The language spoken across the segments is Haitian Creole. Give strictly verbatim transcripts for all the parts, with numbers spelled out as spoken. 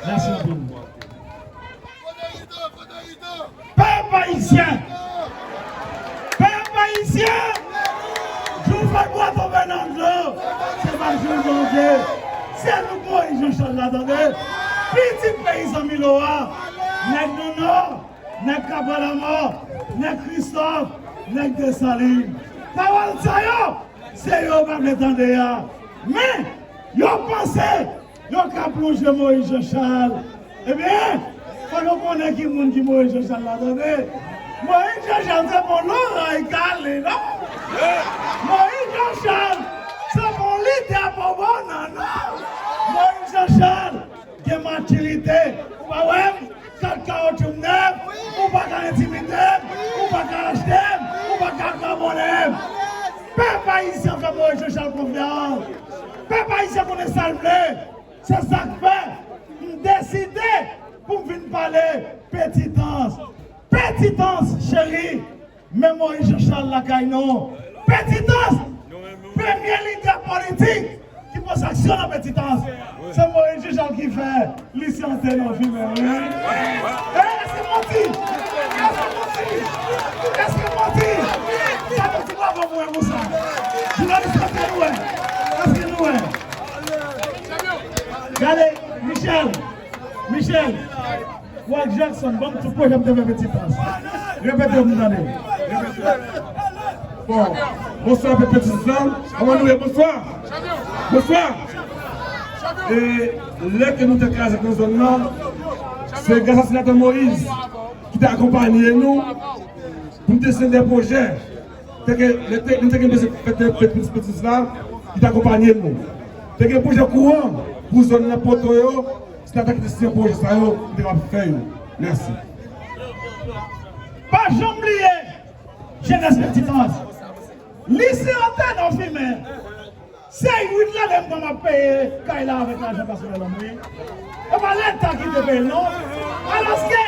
Mèsi anpil. Pèp ayisyen! Pèp ayisyen! Jou fè bwa tonbe nan dlo, se pa jou Bondye. Se nou k Moyiz Jan Chal la, tande. Pitit peyizan Milo a, nèg nan Nò, nèg Kabwa Lamò, nèg Kristòf, nèg Desalin. Pawòl sa yo, se yo pa vle tande a. Men, yo panse yo ka plonje Moyiz Jan Chal. Ebyen, fò nou konnen ki moun ki Moyiz Jan Chal la, tande. Moyiz Jan Chal se pa yon loray k ale, non. Moyiz Jan Chal se pa yon lidè pa bon, non, non. Moyiz Jan Chal gen matirite. Ou pa wè m? Kat kawotchou m nèf, ou pa ka entimide m, ou pa ka achte m, ou pa ka kraponnen m. Pèp ayisyen fè Moyiz Jan Chal konfyans. Pèp ayisyen konnen sa l vle. Se sa k fè m deside pou m vin pale Petitans. Petitans, cheri, men Moyiz Jan Chal lakay nou. Petitans, premye lidè politik ki poze aksyon nan Petitans, se Moyiz Jan Chal ki fè. Lisyann te nan fimen, wi. E, èske manti? Èske manti? Èske manti? Sa nou di bravo pou mwen pou sa. Jounalis, èske nou wè? Èske nou wè? Gade, Michel, Michel, ou ak Jackson, ban m tout pwojè m te fè Petitans. Repete pou m tande. Bon, bonswa, pèp Petitans. Kòman nou ye? Bonswa. Bonswa. E lè ke nou te kraze nan zòn nan, se gras a Senatè Moyiz ki te akonpanye nou pou n te siyen de pwojè. Te gen, lè te, nou te gen bezwen fè de Petitans la, ki te akonpanye nou. Te gen pwojè kouran pou zòn nan, poto yo, Senatè ki te siyen pwojè sa yo, nou te kapab fè yo. Mèsi. Pa janm bliye, jenès Petitans. Lise Antenò fimen. Se uit lane m konn ap peye kay la avèk lajan pèsonèl an m, wi. E pa Leta ki te peye l, non. Alòske,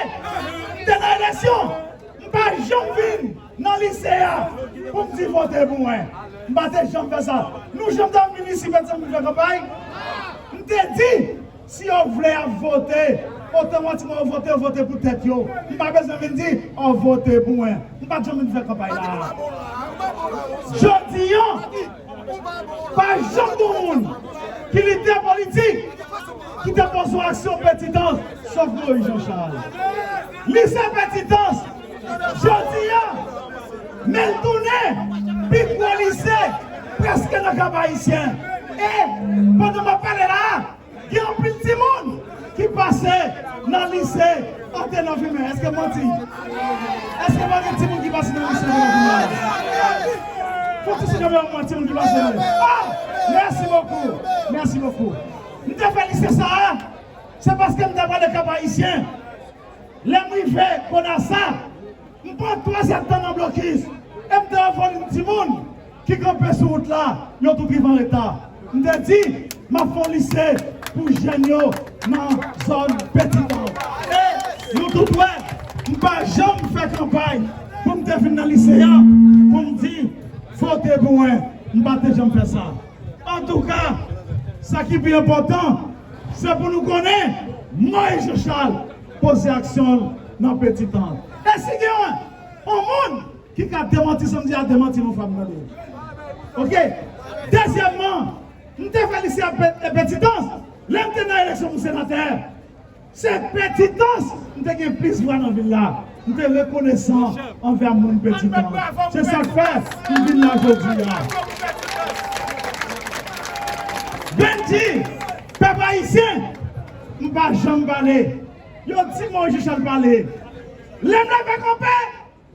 m te nan eleksyon, m pa janm vin nan lise a pou m di vote pou mwen. M pa te janm fè sa. Nou janm t ap vin isit, pèsonn vin fè kanpay? M te di, si yo vle ap vote, otomatikman yo vote, yo vote pou tèt yo. M pa bezwen vin di, o, vote pou mwen. M pa t janm vin fè kanpay la. Jodi a, pa janm gen yon moun ki lidè politik ki te poze aksyon Petitans, sòf Moyiz Jan Chal. Lise Petitans, jodi a, men l tounen pi gwo lise prèske nan Kap Ayisyen. E, pandan m ap pale la a, gen anpil timoun ki pase nan lise Antenò fimen. Èske m manti? Èske pa gen timoun ki pase nan lise Antenò fimen? Fò ti sou kamera mwen, timoun ki pase. Ah! Merci beaucoup. Merci beaucoup. M te fè lise sa a, se paske m te prale Kap Ayisyen. Lè m rive Konasa, m pran twa èdtan nan blokis, e m te wè yon timoun ki kanpe sou wout la, yo tout rive an reta. M te di, m ap fè yon lise pou jèn yo nan zòn Petitans. E nou tout wè, m pa janm fè kanpay pou m te vin nan lise a, pou m di, vote pou mwen, m pa te janm fè sa. Antouka, sa ki pi enpòtan, se pou nou konnen Moyiz Jan Chal poze aksyon l nan Petitans. E si gen yon, yon moun ki ka demanti sa m di a, demanti m yon fwa m tande. Oke? Dezyèmman, m te fè lise a Pe-, Petitans, lè m te nan eleksyon pou senatè. Se Petitans m te gen plis vwa nan vil la. M te rekonesan anvè moun Petitans. Se sa k fè m vin la jodi a. Bendji, pèp ayisyen, m pa janm pale. Yo di Moyiz Jan Chal pale. Lè m leve kanpe,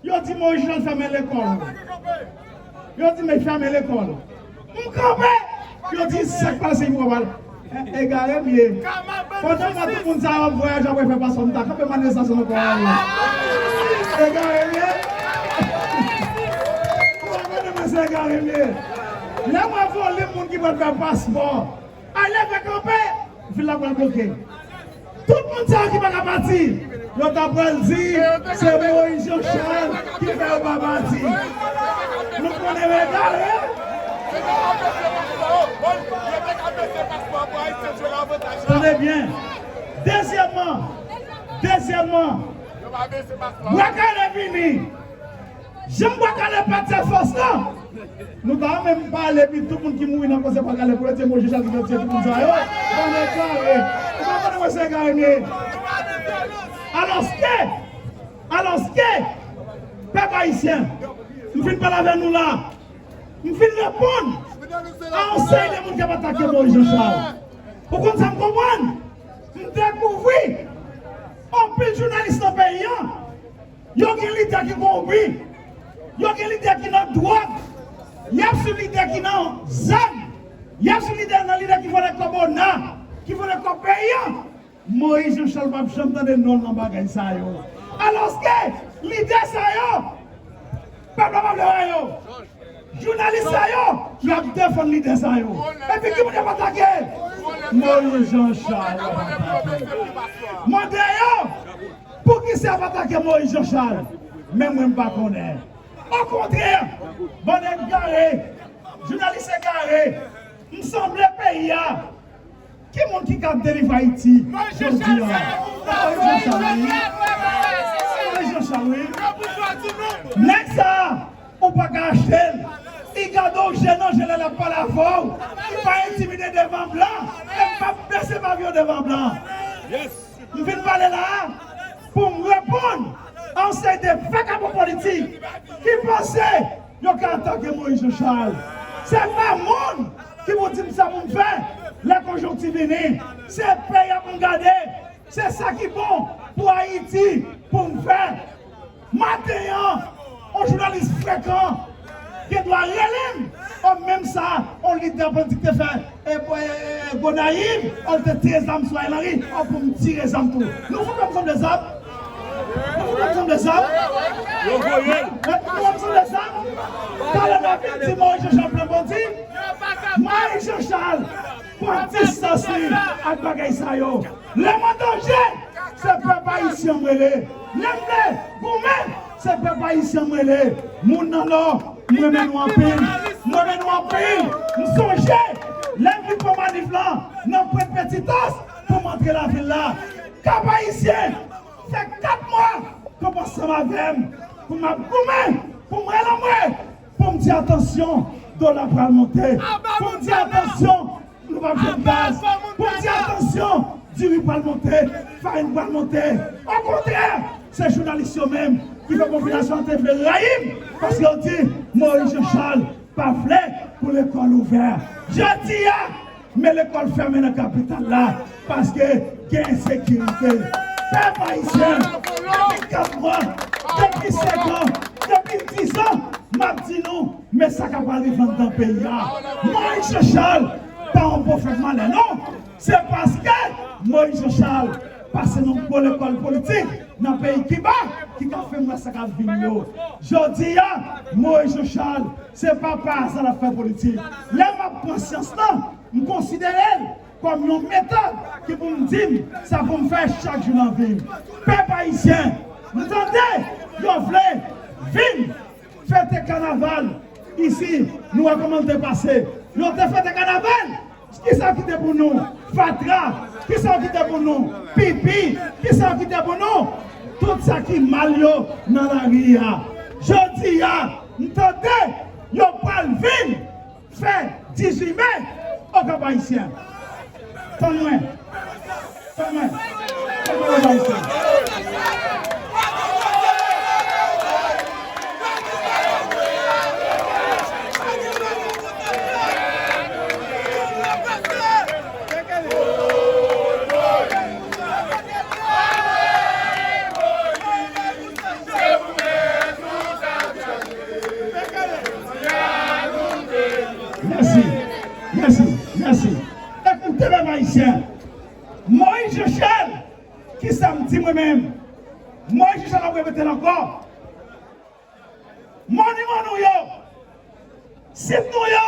yo di Moyiz Jan Chal fèmen lekòl. Yo di, men fèmen lekòl. M kanpe, yo di, sa k pase pou papa l? E-, egare m ye. Pandan m wè tout moun sa yo ap vwayaje, ap fè paspò, m ta kanpe manifestasyon nan Pòtoprens. Egare m ye. Ou pa konnen mwen se egare m ye. Lè m wè volim moun ki pral fè paspò, ay leve kanpe, vil la pral bloke. Tout moun sa yo ki pa ka pati, yo ta pral di se Moyiz Jan Chal ki fè yo pa pati. Nou konnen egare. Tande byen. Dezyèm Dezyèmman, Bwa Kale vini. Jan Bwa Kale pati ak fòs lan, nou ta menm pale, epi tout moun ki mouri nan konsè Bwa Kale, pou yo di Moyiz Jan Chal ki te tiye tout moun sa yo. Bann egare. Ou pa konnen mwen se egare m ye. Alòske, alòske, pèp ayisyen, m fin pale avè nou la. M fin reponn a yon seri de moun k ap atake Moyiz Jan Chal. Ou konn sa m konprann? M dekouvri anpil jounalis nan peyi an, yo gen lidè ki kowonpi, yo gen lidè ki nan dwòg, y ap swiv lidè ki nan zam, y ap swiv lidè nan lidè ki vòlè kòb ona, ki vòlè kòb peyi an. Moyiz Jan Chal p ap janm tande non l nan bagay sa yo. Alòske lidè sa yo, pèp la pa vle wè yo. Jounalis sa yo, y ap defann lidè sa yo. Epi ki moun y ap atake? Moyiz Jan Chal y ap atake. Mande yo, poukisa y ap atake Moyiz Jan Chal? Men mwen m pa konnen. Okontrè, bann egare, jounalis egare, m sanble peyi a. Ki moun ki ka delivre Ayiti jodi a? Moyiz Jan Chal, wi. Moyiz Jan Chal, wi. Nèg sa a, ou pa ka achte l. Li gade w je nan je lè l ap pale avè w. Li pa entimide devan blan. E m p ap bese pavyon devan blan. M vin pale la a pou m reponn a yon seri de vakabon politik ki panse yo ka atake Moyiz Jan Chal. Se pa moun ki pou di m sa pou m fè lè konjonkti vini. Se peyi a pou m gade. Se sa ki bon pou Ayiti pou m fè. Maten an, yon jounalis frekan gen dwa rele m. O, menm sa yon lidè politik te fè e, e, e, Gonayiv, o, l te tire zam sou Ariel Henry, o, pou m tire zam tou. Nou fout wè m sanble zam? Nou fout wè m sanble zam? Yo voye l. Nou fout wè m sanble zam? Talè n ap vin di Moyiz Jan Chal pran bandi. Moyiz Jan Chal pran distans li ak bagay sa yo. Lè m an danje, se pèp ayisyen m rele. Lè m vle goumen, se pèp ayisyen m rele. Moun nan Nò, m renmen nou anpil. M renmen nou anpil. M sonje lè m vin pran manif lan nan pwent Petitòs pou m antre lavil la. Kap Ayisyen, fè kat mwa k ap ansanm avè m, pou m ap goumen, pou m rele anmwe, pou m di atansyon, dola pral monte, pou m di atansyon, nou p ap jwenn gaz, pou m di atansyon, diri pral monte, farin pral monte. Okontrè, se jounalis yo menm ki fè popilasyon an te vle rayi m, paske yo di Moyiz Jan Chal pa vle pou lekòl ouvè. Jodi a, men lekòl fèmen nan kapital la, paske gen ensekirite. Pèp ayisyen, depi kat mwa, depi senk an, depi diz an, m ap di nou, men sa k ap rive anndan peyi a. Moyiz Jan Chal pa yon pwofèt malè, non. Se paske Moyiz Jan Chal pase nan gwo lekòl politik nan peyi Kiba ki ka fè m wè sa k ap vin yo. Jodi a, Moyiz Jan Chal, se pa pa aza l ap fè politik. Lè m ap pran syans lan, m konsidere l kòm yon metòd ki pou m di m sa pou m fè chak jou nan vi m. Pèp ayisyen, m tande yo vle vin fete kanaval isi, nou wè kòman l te pase. Yo te fete kanaval. Kisa yo kite pou nou? Fatra. Kisa yo kite pou nou? Pipi. Kisa yo kite pou nou? Tout sa ki mal yo nan lari a. Jodi a, m tande yo pral vin fè dizuit me Okap Ayisyen. Tann mwen. Tann mwen. Tann mwen, Okap Ayisyen. Mèsi, mèsi, mèsi. Ekoute, pèp ayisyen. Moyiz Jan Chal, kisa m di mwen menm? Moyiz Jan Chal ap repete l ankò. Moniman nou yo, sit nou yo,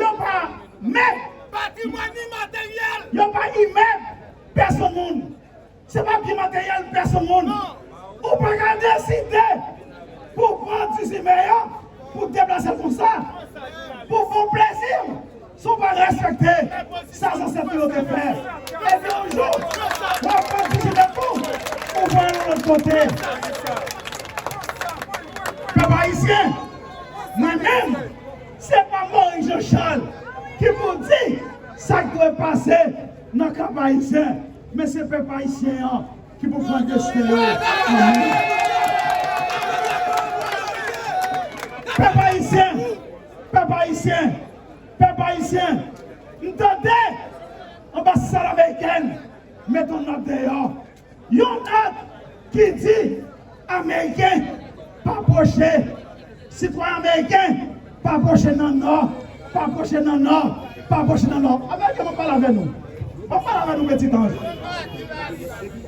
yo pa mèt. Patrimwàn imateryèl. Yo pa imèb pèsonn moun. Se pa byen materyèl pèsonn moun. Ou pa ka deside pou pran dizuit me a, pou deplase l konsa, pou fè w plezi w, san w pa respekte sa zansèt nou yo te fè. Epi yon jou, w ap Kote? Pèp ayisyen, mwen menm, se pa Moïse Jean Charles ki pou di sa k dwe pase nan Kap Ayisyen, men se pèp ayisyen an ki pou pran desten yo an men. Pèp ayisyen, pèp ayisyen, pèp ayisyen, m tande anbasad amerikèn mete yon nòt deyò. Yon nòt ki di, Ameriken, pa pwoche. Sitwayen ameriken, pa pwoche nan Nò, pa pwoche nan Nò, pa pwoche nan Nò. Ameriken, m ap pale avè nou. M ap pale avè nou, Petit Ange.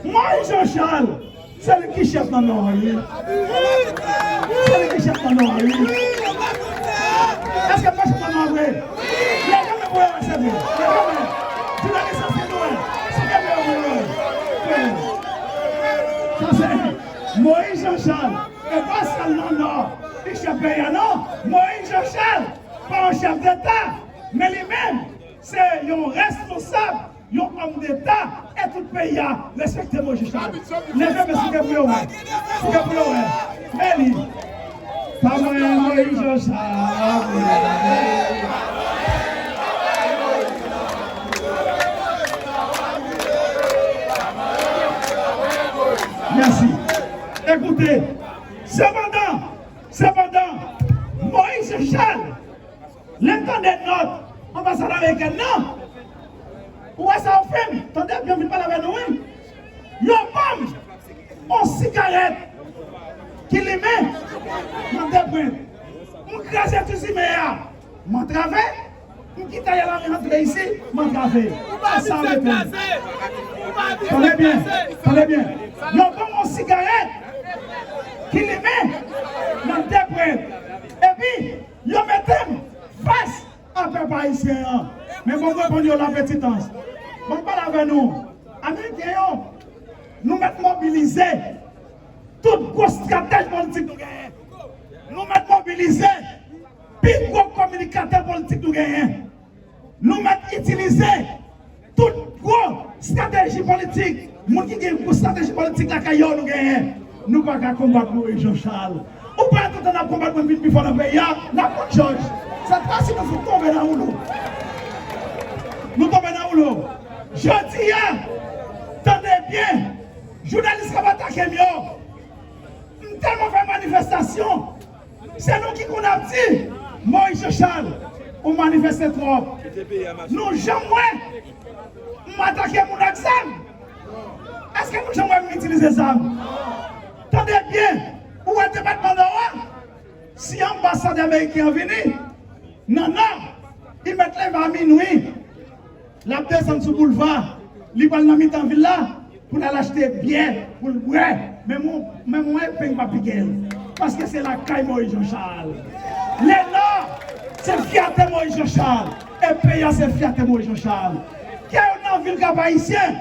Moïse Jean Charles, se li ki chèf nan Nò a, wi. Se li ki chèf nan Nò a, wi. Èske m pa chèf nan Nò a vre? Leve men pou yo wè, se vre. Leve men. Jounalis, èske nou wè? Sou kè nou wè, wè. Sa se Moïse Jean Charles. E pa sèl nan Nò li chèf peyi a, non. Moïse Jean Charles pa yon chèf deta, men li menm se yon responsab, yon òm deta, e tout peyi a respekte Moïse Jean Charles. Leve men sou kè pou yo wè. Sou kè pou yo wè. Men li. Pa mwen, Moïse Jean Charles. Mèsi. Ekoute, sepandan, sepandan, Moïse Jean Charles, lè m tande nòt anbasad amerikèn nan, ou wè sa yo fè m? Tande byen, m vin pale avè nou, wi. Yo ban m yon sigarèt ki limen nan de pwent. M kraze ti simen an, m antrave, m kite lari antre isi, m antrave. Se sa yo mete m. Tande byen, tande byen. Yo ban m yon sigarèt ki limen nan de pwent. Epi, yo mete m fas a pèp ayisyen an. Men bon, m reponn yo la, Petit Ange. Bon, m pale avè nou. Ameriken yo, nou mèt mobilize tout gwo estratèj politik nou genyen. Nou mèt mobilize pi gwo kominikatè politik nou genyen. Nou mèt itilize tout gwo estrateji politik. Moun ki gen gwo estrateji politik lakay yo, nou genyen. Nou pa ka konbat Moïse Jean Charles. Ou pa tande n ap konbat moun vin pi fò nan peyi a, n ap konn jòj. Sèt fwa si nou fout tonbe nan woulo. Nou tonbe nan woulo. Jodi a, tande byen, jounalis k ap atake m yo, m tèlman fè manifestasyon, se nou ki konn ap di, Moïse Jean Charles, ou manifeste twòp. Nou janm wè m atake moun ak zam? Èske nou janm wè m itilize zam? Tande byen, ou wè depatman Nò a, si anbasad ameriken an vini nan Nò, li mèt leve a minwi, l ap desann sou boulva, li pral nan mitan vil la pou l al achte byè pou l bwè. Men mwen, men mwen, peny pa pike l. Paske se lakay Moïse Jean Charles. Lè Nò, se fyète Moïse Jean Charles. E peyi a, se fyète Moïse Jean Charles. Kè yo nan vil Kap Ayisyen,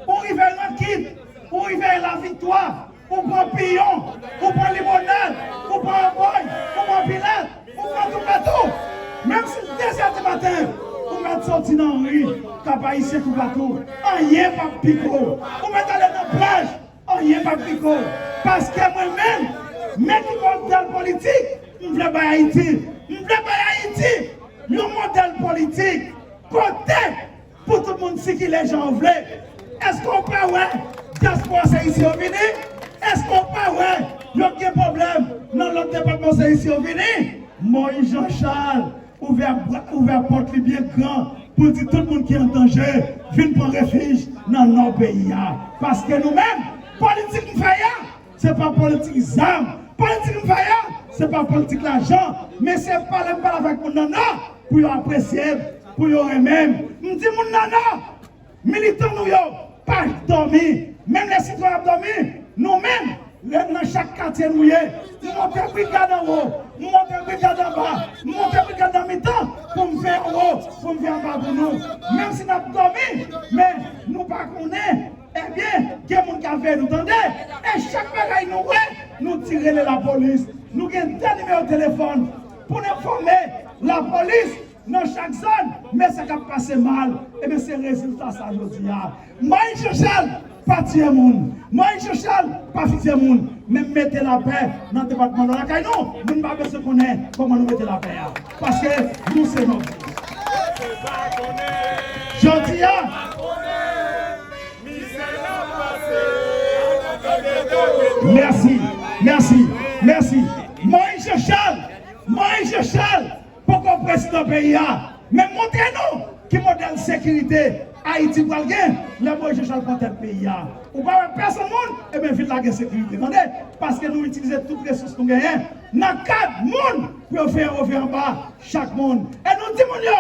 ou rive Rankit, ou rive Laviktwa, ou pran Piyon, ou pran Limonad, ou pran Anbòy, ou pran Pilat, ou pran toupatou. Menm si l de zè di maten, ou mèt soti nan ri Kap Ayisyen toupatou. Anyen p ap pike w. Ou mèt ale nan plaj, anyen p ap pike w. Paske mwen menm, men ki modèl politik m vle bay Ayiti. M vle bay Ayiti yon modèl politik kote pou tout moun sikile jan w vle. Èske w pa wè dyaspora se isi yo vini? Èske w pa wè yo gen pwoblèm nan lòt depatman se isi yo vini? Moïse Jean Charles ouvè bra, ouvè pòt li byen gran pou l di tout moun ki an danje vin pran refij nan Nò peyi a. Paske nou menm, politik n fè a, se pa politik zam. Politik m fè a, se pa politik lajan, men se pale m pale avèk moun nan Nò pou yo apresye m, pou yo renmen m. M di moun nan Nò, militan nou yo pa dòmi. Menm lè sitwayen ap dòmi, nou menm, lè nan chak katye nou ye, m monte brigad anwo, m monte brigad anba, m monte brigad nan mitan pou m veye anwo, pou m veye anba pou nou. Menm si n ap dòmi, men nou pa konnen. Ebyen, gen moun k ap veye nou, tande. E chak bagay nou wè, nou ti rele lapolis. Nou gen de nimewo telefòn pou n enfòme lapolis nan chak zòn, men sa k ap pase mal, ebyen, se rezilta sa jodi a. Moyiz Jan Chal pa tiye moun. Moyiz Jan Chal pa fizye moun. Men mete lapè nan depatman Nò lakay nou. Moun pa bezwen konnen kòman nou mete lapè a. Paske nou se nòt. Jodi a, mèsi, mèsi, mèsi. Moyiz Jan Chal, Moyiz Jan Chal poko prezidan peyi a. Men montre nou ki modèl sekirite Ayiti pral gen lè Moyiz Jan Chal pran tèt peyi a. Ou pa wè pèsonn moun, ebyen, vil la gen sekirite. Tande, paske nou itilize tout resous nou genyen nan kad moun pou yo fè yo vye anba chak moun. E nou di moun yo,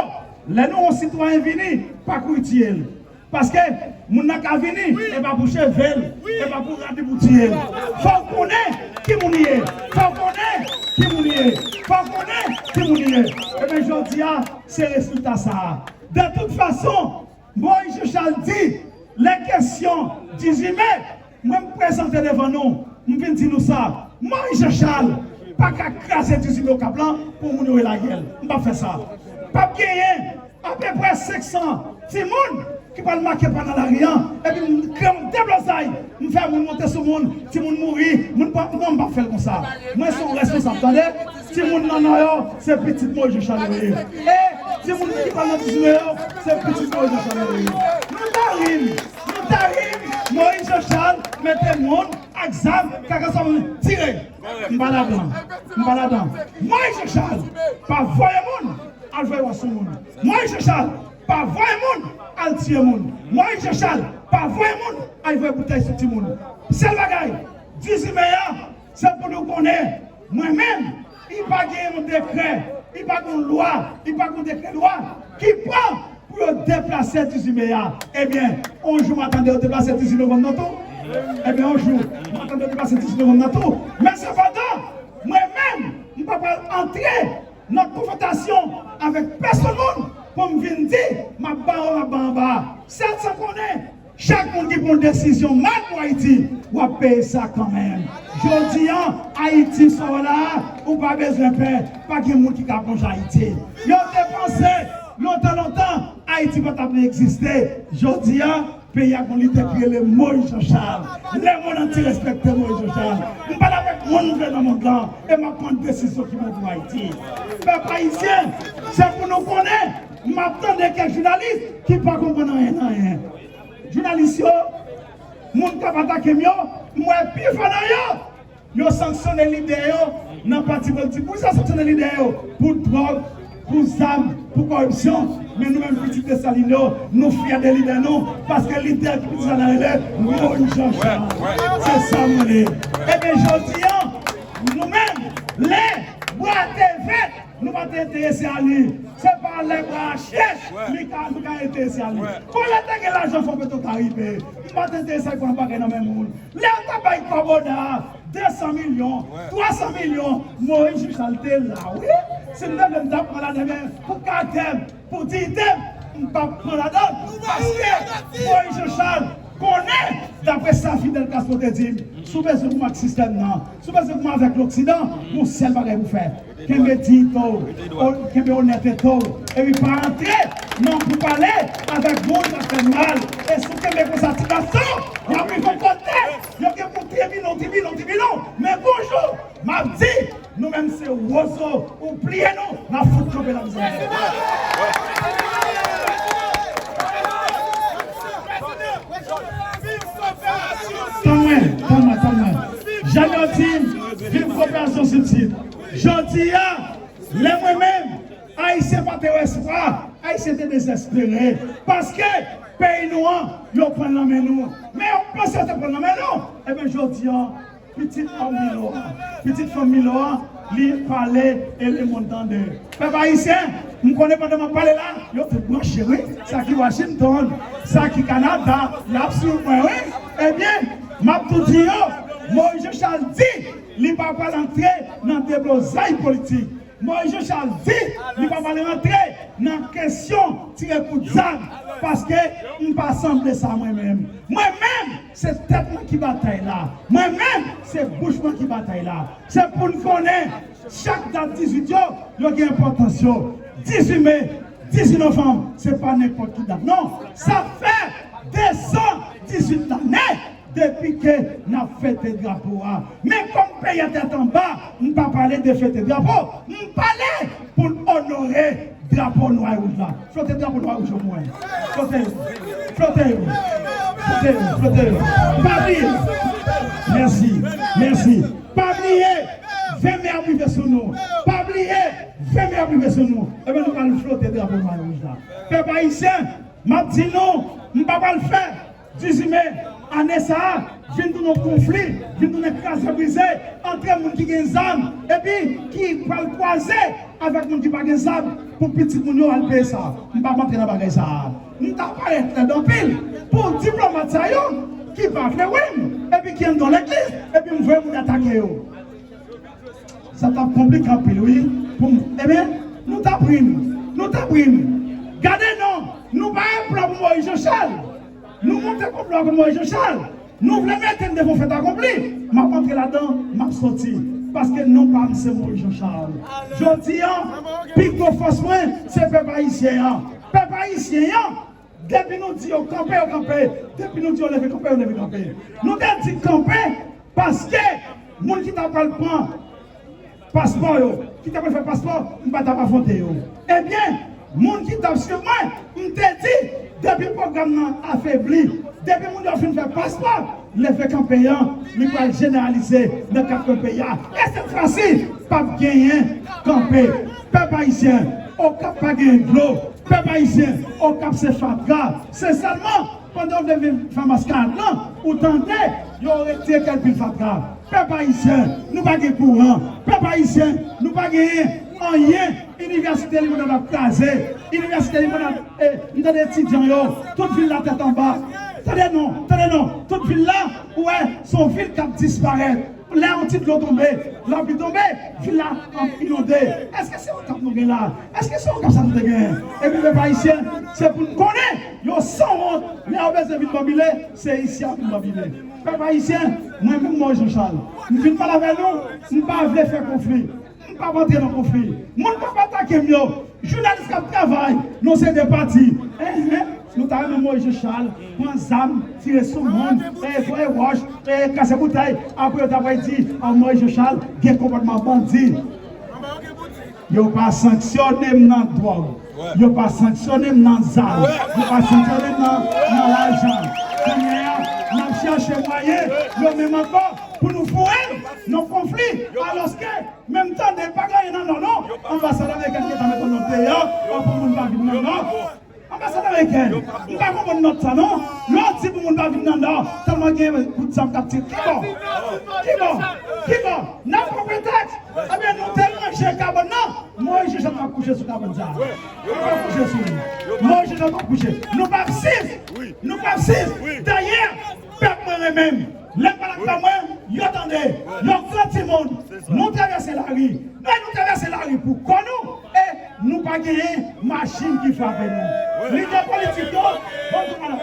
lè nou wè yon sitwayen vini, pa kouri tiye l. Paske moun nan ka vini, e pa pou cheve l, e pa pou rad li pou tiye l. Fò w konnen ki moun li ye. Fò w konnen ki moun li ye. Fò w konnen ki moun li ye. Ebyen, jodi a, se rezilta sa a. De tout fason, Moyiz Jan Chal di, lè kesyon dizuit me, mwen m prezante devan nou, m vin di nou sa. Moyiz Jan Chal pa ka kraze dizuit me Okap lan pou moun yo rele a gèl. M p ap fè sa. P ap genyen apeprè senk san timoun ki pral make pa nan lari a, epi m kreye yon deblozay, m fè moun monte sou moun, timoun mouri, moun pran, non, m p ap fè l konsa. Mwen se yon responsab, tande. Timoun nan Nò yo, se pitit Moyiz Jan Chal yo ye. E timoun ki pral nan dizuit me yo, se pitit Moyiz Jan Chal yo ye. Nou ta ri m, nou ta ri m, Moyiz Jan Chal mete moun ak zam, kaka sa moun tire. M pa ladan, m pa ladan. Moyiz Jan Chal pa voye moun al voye wòch sou moun. Moyiz Jan Chal pa voye moun al tiye moun. Moyiz Jan Chal pa voye moun al voye boutèy sou timoun. Sèl bagay, dizuit me a, se pou nou konnen, mwen menm, li pa gen yon dekrè, li pa gen yon lwa, li pa gen yon dekrè lwa ki pran pou yo deplase dizuit me a. Ebyen, yon jou m a tande yo deplase dizuit novanm nan tou. Ebyen, yon jou m a tande yo deplase dizuit novanm nan tou. Men sepandan, mwen menm, m pa pral antre nan konfwontasyon avèk pèsonn moun pou m vin di, m ap ba yo, m ap ba anba. Sèl sa m konnen, chak moun ki pran desizyon mal pou Ayiti, w ap peye sa kanmenm. Jodi a, Ayiti sa w la, ou pa bezwen pè, pa gen moun ki ka plonje Ayiti. Yo te panse, lontan, lontan, Ayiti pa t ap egziste. Jodi a, peyi a gon lidè ki rele Moyiz Jan Chal. Lemonn antye respekte Moyiz Jan Chal. M pale avèk moun m vle nan mond lan, e m ap pran desizyon ki bon pou Ayiti. Pèp ayisyen, se pou nou konnen, m ap tande kèk jounalis ki pa konprann anyen nan anyen. Jounalis yo, moun k ap atake m yo, m wè pifò nan yo, yo sanksyone lidè yo nan pati politik. Poukisa sanksyone lidè yo? Pou dwòg, pou zam, pou kòripsyon. Men nou menm pitit Desalin yo, nou fyè de lidè nou, paske lidè ki pitit sa nan rele Moyiz Jan Chal. Se sa nou ye. Ebyen, jodi a, nou menm, lè bwa te vèt, nou pa te enterese a li. Se pa lè bwa a chèch, li ka, nou ka enterese a li. Kon lè te gen lajan fò Petro ta rive. M pa te enterese a li pran bagay nan men moun. Lè yo t ap bay kòb ONA a, de san milyon, twa san milyon, Moyiz Jan Chal te la, wi. Si m te vle, m t ap pran ladan, men pou katè m, pou diyite m, m p ap pran ladan. Paske Moyiz Jan Chal konnen, daprè sa Fidel Castro te di m, si w bezwen pou m ak sistèm nan, si w bezwen pou m avèk Loksidan, yon sèl bagay pou fè. Kenbe diyite w, o-, kenbe onètete w, epi pa antre nan poupale avèk moun k ap fè mal. E si w kenbe konsa, ti gason, y ap rive yon kote, yo gen pou tribinal, tribinal, tribinal. Men bonjou, m ap di, nou menm se wozo, ou bliye nou, n ap fout kanpe la mizè. Tann mwen, tann mwen, tann mwen. Jan yo di m, viv koperasyon sibsid. Jodi a, lè mwen menm, Ayisyen pa te wè espwa, Ayisyen te dezespere, paske peyi nou an, yo pran l nan men nou. Men yo panse yo te pran l nan men nou. Ebyen, jodi a, pitit òm Milo a, pitit fanm Milo a, li pale e lemonn tande. Pèp ayisyen, m konnen pandan m ap pale la, yo tout branche, wi. Sa ki Washington, sa ki Kanada, y ap swiv mwen, wi. Ebyen, m ap tou di yo, Moyiz Jan Chal di, li pa pral antre nan deblozay politik. Moyiz Jan Chal di, li pa pral rantre nan kesyon tire kout zam, paske m pa sanble sa mwen menm. Mwen menm, se tèt mwen ki batay la. Mwen menm, se bouch mwen ki batay la. Se pou n konnen, chak dat dizuit yo, yo gen enpòtans yo. Dizuit me, dizuit novanm, se pa nenpòt ki dat. Non, sa fè de san dizuit lane depi ke n ap fete drapo a. Men kòm peyi a tèt anba, m pa pale de fete drapo. M pale pou n onore drapo nwa e wouj la. Flote drapo nwa e wouj yo pou mwen. Flote yo. Flote yo. Flote yo. Flote yo. Pa bliye. Mèsi. Mèsi. Pa bliye. Ven me ap rive sou nou. Pa bliye. Ven me ap rive sou nou. Ebyen, nou pral flote drapo nwa e wouj la. Pèp ayisyen, m ap di nou, m pa pral fè dizuit me ane sa a vin tounen yon konfli, vin tounen kraze brize antre moun ki gen zam epi ki pral kwaze avèk moun ki pa gen zam pou pitit moun yo al peye sa. M p ap antre nan bagay sa a. M ta parèt lèd anpil pou diplomat sa yo ki pa vle wè m epi ki anndan legliz epi m voye moun atake yo. Sa t ap konplike anpil, wi. Pou m, ebyen, nou t ap ri m. Nou t ap ri m. Gade non, nou pa yon plan pou Moyiz Janchal. Nou monte konplo a kont Moyiz Janchal. Nou vle mete n devan fèt akonpli. M ap antre ladan, m ap soti. Paske non pa m se Moyiz Janchal. Jodi a, pi gwo fòs mwen, se pèp ayisyen an. Pèp ayisyen an, depi nou di yo kanpe, yo kanpe. Depi nou di yo leve kanpe, yo leve kanpe. Nou te di kanpe paske moun ki ta pral pran paspò yo, ki ta pral fè paspò, m pa t ap afwonte yo. Ebyen, moun ki t ap swiv mwen, m te di, depi pwogram nan afebli, depi moun yo fin fè paspò, leve kanpe an, li pral jeneralize nan kat kwen peyi a. E sèt fwa si, p ap genyen kanpe. Pèp ayisyen, Okap pa genyen dlo. Pèp ayisyen, Okap se fatra. Se sèlman pandan w te vin fè maskarad lan, ou tande yo retire kèk pil fatra. Pèp ayisyen, nou pa gen kouran. Pèp ayisyen, nou pa genyen anyen. Inivèsite Limonad ap kraze. Inivèsite Limonad, eh, m tande etidyan yo, tout vil la tèt anba. Tande non, tande non, tout vil la, ou wè, se yon vil k ap disparèt. Lè yon ti dlo tonbe, lapli tonbe, vil la ap inonde. Èske se Okap nou gen la? Èske se Okap sa nou te genyen? Epi pèp ayisyen, se pou n konnen, yo sanwont, lè yo bezwen vin banbile, se isi y ap vin banbile. Pèp ayisyen, mwen menm Moyiz Janchal, m vin pale avè nou, m pa vle fè konfli. M p ap antre nan konfli. Moun k ap atake m yo, jounalis k ap travay nan se de pati. Enhen, nou ta renmen Moyiz Janchal pran zam, tire sou moun, e, voye wòch, e, kase boutèy. Apre yo ta pral di, a, Moyiz Janchal gen konpòtman bandi. Yo pa sanksyone m nan dwòg. Yo pa sanksyone m nan zam. Yo pa sanksyone m nan, nan lajan. Kounye a, n ap chache mwayen, yo menm ankò, pou nou foure m nan konfli. Alòske, men m tande, pa gen anyen nan nò, non. Anbasad amerikèn gentan met yon nòt deyò, pou moun pa vin nan nò. Anbasad amerikèn, m pa konprann nòt sa, non. Lè w di pou moun pa vin nan nò, tèlman gen kout zam k ap tire. Kibò? Kibò? Kibò? N ap pran pretèks. Ebyen, nou te ranje kabann nan. Moyiz Janchal p ap kouche sou kabann sa a. Li p ap kouche sou li. Moyiz Janchal p ap kouche. Nou p ap siv. Nou p ap siv. Dayè, pèp mwen renmen m. Lè m pale ak pèp mwen, yo tande. Yo gran timoun. Nou travèse lari. Men nou travèse lari pou kò nou. E nou pa genyen machin ki frape nou. Lidè politik yo, bon, tout moun.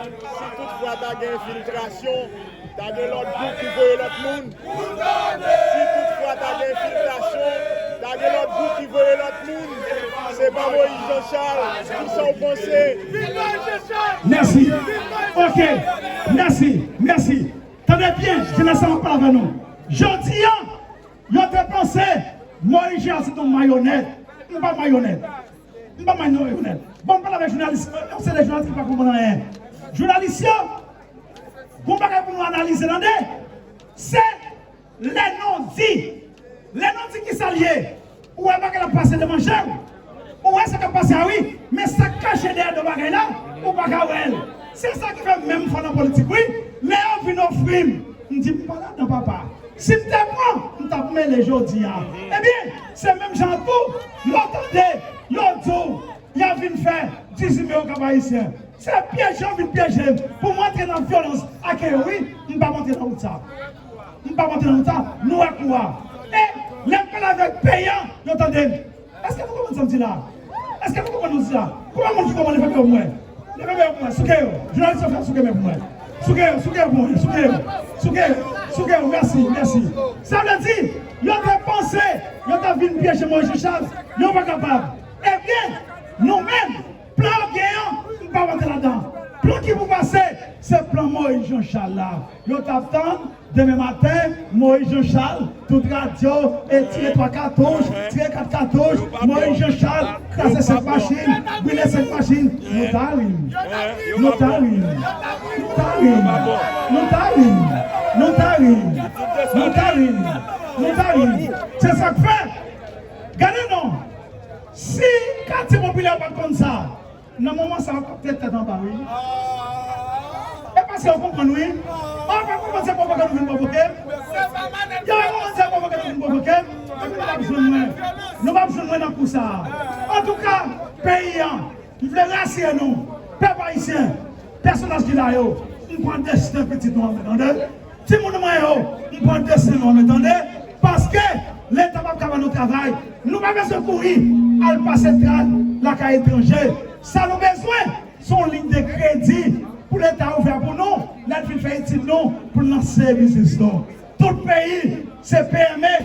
Si toutfwa ta gen enfiltrasyon, ta gen lòt gwoup ki voye lòt moun. Si toutfwa ta gen enfiltrasyon, ta gen lòt gwoup ki voye lòt moun. Se pa Moyiz Janchal. Kisa w panse? Mèsi. Ok. Mèsi. Mèsi. Tande byen, jenès la, m ap pale avè nou. Jodi a, yo te panse Moyiz Janchal se yon mayonèt. M pa mayonèt. M pa mayonèt. Bon, m pale avèk jounalis, yon seri de jounalis ki pa konprann anyen. Jounalis yo, gon bagay pou nou analize, tande. Se lè non di. Lè non di kisa l ye. Ou wè bagay la pase devan je w. Ou wè sa k ap pase a wi. Men sa k kache dèyè do bagay la, ou pa ka wè l. Se sa ki fè menm fwa nan politik wi. Lè yo vin ofri m, m di m pa ladan papa. Si m te pran, m t ap mele jodi a. Ebyen, se menm jan an tou, lè w tande, yo di w, y ap vin fè dizuit me Okap Ayisyen. Se pyeje yo vin pyeje m pou m antre nan vyolans ak yo, wi. M p ap antre nan wout sa. M p ap antre nan wout sa. Nou wè kou a. E lè m pale avèk peyi a, yo tande m. Èske nou konprann sa m di la? Èske nou konprann sa m di la? Konbyen moun ki konprann, leve men yo pou mwen? Leve men yo pou mwen. Souke yo. Jounalis yo fè souke men pou mwen. Souke yo, souke yo pou mwen. Souke yo. Souke yo. Souke, mèsi, mèsi. Sa vle di, yo te panse yo t ap vin pyeje Moïse Jean Charles, yo pa kapab. Ebyen, nou menm, plan yo gen an, m pa rantre ladan. Plan ki pou pase, se plan Moïse Jean Charles la. Yo t ap tann, demen maten, Moïse Jean Charles, tout radyo, e tire twa katouch, tire kat katouch, Moïse Jean Charles, kraze senk machin, brile senk machin. Nou ta ri. Nou ta ri. Nou ta ri. Nou ta ri. Nou ta ri. Nou ta ri. Nou ta ri. Se sa k fè. Gade non. Si katye popilè pa t konn sa, nan moman sa a, w ap tèt tèt anba, wi. E paske w konprann, wi. Ou pa konprann se pwovoke nou vin pwovoke. Yo pa konprann se pwovoke nou vin pwovoke. Epi nou p ap jwenn mwen. Nou p ap jwenn mwen nan kou sa a. Antouka, peyi an, m vle rasire nou. Pèp ayisyen, pèsonaj ki la yo, m pran desten pitit nou an men, tande. Timoun mwen yo, m pran desten nou an men, tande. Paske Leta p ap ka ban nou travay. Nou pa bezwen kouri al pase trad lakay etranje. Sa nou bezwen, se yon liy de kredi pou Leta ouvè pou nou, lè n fin fè etid nou, pou n lanse biznis nou. Tout peyi, se P M E.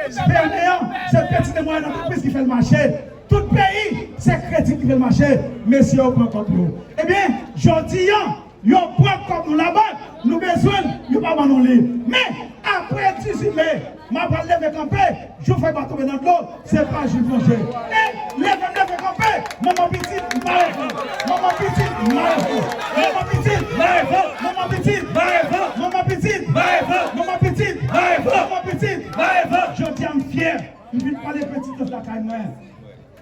P M E an, se Petite et Moyenne Entreprise ki fè l mache. Tout peyi, se kredi ki fè l mache. Mesye yo pran kòb yo. Ebyen, jodi a, yo pran kòb nou labank, nou bezwen l, yo pa ban nou li. Men, apre dizuit me, m a pral leve kanpe, jou fèy pa tonbe nan dlo, se pa jou plonje. E, leve, leve kanpe, manman pitit, m pa rete. Manman pitit, m pa rete. Manman pitit, m pa rete. Manman pitit, m pa rete. Manman pitit, m pa rete. Manman pitit, m pa rete. Manman pitit, m pa rete. Jodi a, m fyè, m vin pale petitans lakay mwen.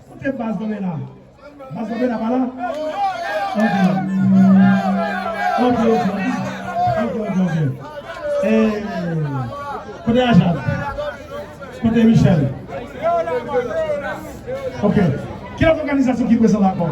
Kote baz mwen la? Baz mwen la pa la? Ok. Ok, ok, ok. Ok, ok, ok. E, kote Ajad? Kote Michel? Ok. Ki lòt òganizasyon ki prezan la ankò?